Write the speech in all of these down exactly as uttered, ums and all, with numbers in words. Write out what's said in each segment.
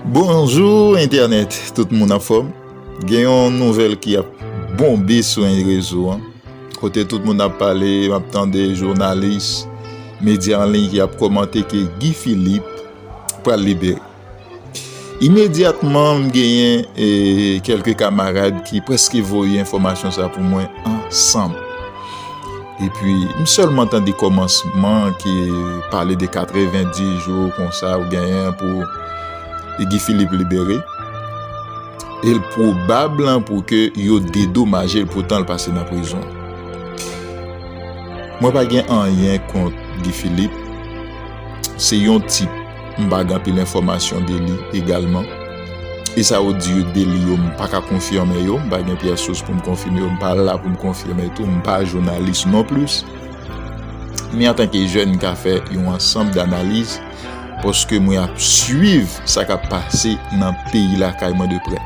Bonjou entènèt, tout moun anfòm? Gen yon nouvèl ki ap bonbe sou rezo an, kote tout moun ap pale, m ap tande jounalis, medya an liy ki ap kòmante ke Guy Philippe pral libere. Imedyatman, m genyen e, kèlke kamarad ki prèske voye enfòmasyon sa pou mwen ansanm. Epi, m sèlman tande kòmansman ki pale de katrevenndis jou konsa ou genyen pou Guy Philippe libere. E l pwobab pou ke yo dedomaje l pou tan l pase nan prizon. Mwen pa gen anyen kont Guy Philippe. Se yon tip, m pa gen anpil enfòmasyon de li egalman. E sa yo di yo de li yo, m pa ka konfime yo, m pa gen pyès sous pou m konfime yo, m pa la pou m konfime tou, m pa jounalis non plis. Men antanke jèn, m ka fè yon ansanm danaliz, paske mwen ap swiv sa k ap pase nan peyi lakay mwen de prè.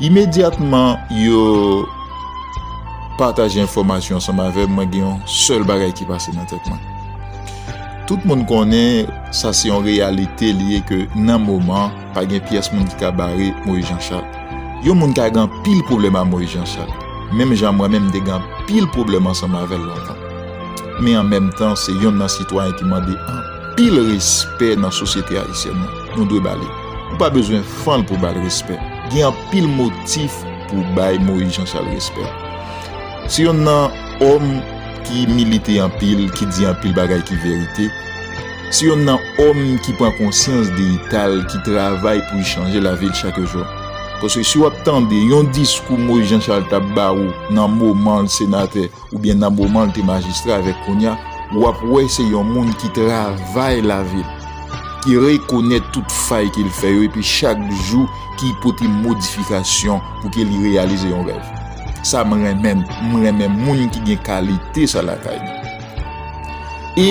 Imedyatman, yo pataje enfòmasyon ansanm avè m, mwen gen yon sèl bagay ki pase nan tèt mwen. Tout moun konnen sa se yon reyalite li ye ke nan moman, pa gen pyès moun ki ka bare Moïse Jean Charles. Yon moun ka gen anpil pwoblèm a Moïse Jean Charles. Menm jan mwen menm m te gen anpil pwoblèm ansanm avè l lontan. Men an menm tan, se yonn nan sitwayen ki mande anpil respè nan sosyete ayisyèn nan. Nou dwe ba li. Ou pa bezwen fann pou ba l respè. Gen anpil motif pou bay Moïse Jean Charles respè. Se yonn nan òm ki milite anpil, ki di anpil bagay ki verite. Se yonn nan òm ki pran konsyans de eta l, ki travay pou l chanje lavi l chak jou. Paske si w ap tande yon diskou Moïse Jean Charles t ap ba ou nan moman l senatè, oubyen nan moman l te majistra avèk kounye a, w ap wè se yon moun ki travay lavi l, ki rekonèt tout fay ke l fè yo, epi chak jou ki pote modifikasyon pou ke li reyalize yon rèv. Sa m renmen, m renmen moun ki gen kalite sa lakay li. E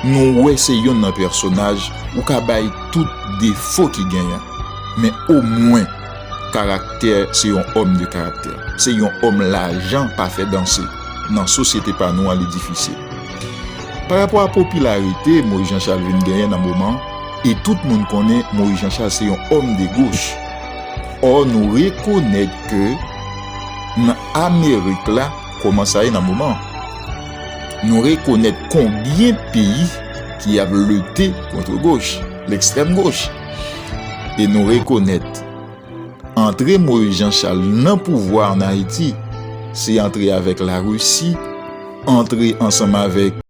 nou wè se yonn nan pèsonaj ou ka bay tout defo ki genyen, men omwen karaktè, se yon òm de karaktè. Se yon òm lajan pa fè danse. Nan sosyete pa nou an, li difisil. Pa rapò a popilarite Moïse Jean Charles vin genyen nan moman, e tout moun konnen Moïse Jean Charles se yon òm de goch. Ò, nou rekonèt ke nan Amerik la, kòman sa ye nan moman, nou rekonèt konbyen peyi ki ap lite kont goch, lekstrèm goch. E nou rekonèt antre Moïse Jean Charles nan pouvwa an Ayiti, se antre avèk Larisi, antre ansanm avèk